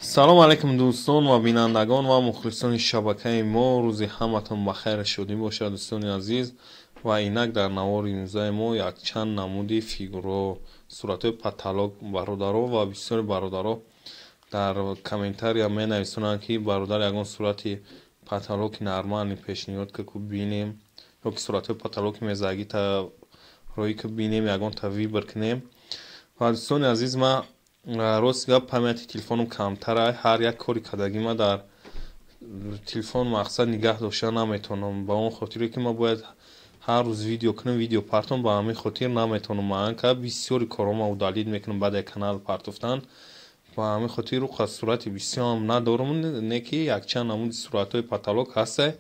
Салом алейкум, дӯстон ва бинандагон ва мухлисони шабакаи мо. Рӯзи ҳаматон ба хайр шодӣ бошад, дӯстони азиз. Ва инак дар навори имрӯзаи мо якчанд намуди фигуро, суратҳои потолок, бародаро. Ва бисёри бародаро дар комментария менависонанд, ки бародар, ягон сурати потолоки нормальный пешниҳод ки ку бинем, ё ки суратҳои потолоки мезагита роӣ ки бинем, ягонта выбор кунем. Ва дӯстони азиз, ман рост гап, памяти телефонам камтара. Ҳар як кори кардагима дар телефон мақсад нигаҳ дошта наметавонам, ба он хотире ки ман бояд ҳар рӯз видео кунам, видео партом. Ба ҳамин хотир наметавонам муайян кард. Бисёри корҳома удалить мекунам баъди канал партофтан. Ба ҳамин хотир руқа сурати бисёрам надорам, не ки якчанд намуди суратҳои потолок ҳасте.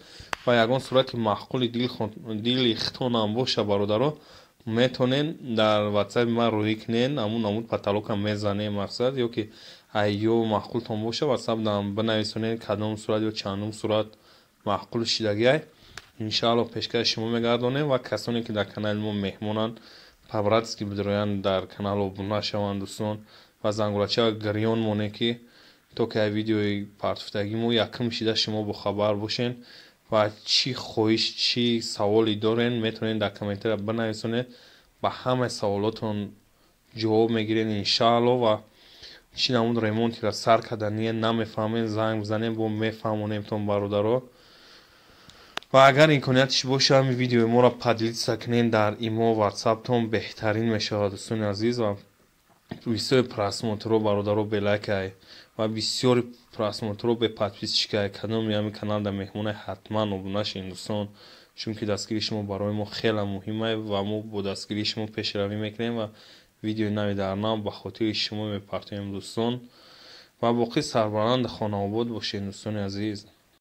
Ва ягон сурати маъқули дили хитонам боша, бародаро, метавонен дар ватсапи ман роҳӣ кунен. Ҳамун намуд потолокам мезанем мақсад, ё ки ё маъқултон боша, ватсапдам бинависонед, кадом сурат ё чандум сурат маъқул шидагиай, иншаалло пешкаши шумо мегардонем. Ва касоне ки дар канали мо меҳмонанд, по-братски бидроянд, дар канал обуна шаванд, дӯстон, ва зангулача гирён монед, ки то ки ай видеои партофтагӣ мо якум шида шумо бохабар бошен. Ва чӣ хоҳиш, чӣ саволе дорен, метавонед дар комментария бинависонед, ба ҳамаи саволотон ҷавоб мегиред, иншаалло. Ва чӣ намуд ремонтира сар кардание намефаҳмед, занг бизанем, бо мефаҳмонемтон, бародаро. Ва агар имкониятиш боша, ҳамин видеои моро поделиться кунед дар имо, ватсаптон, беҳтарин мешавад, дӯстони азиз. Ва бисёри просмотрҳо, бародаро, бе лайкай ва бисёри просмотрҳо бе подписчикай. Кадоми ҳамин канал дар меҳмонай, ҳатман обуна шавед, дӯстон, чунки дастгирии шумо барои мо хеле муҳимай ва мо бо дастгирии шумо пешравӣ мекунем ва видеои нави дар нав ба хотири шумо мепартоем, дӯстон. Ва боқӣ сарбаланду хонаобод бошед, дӯстони азиз.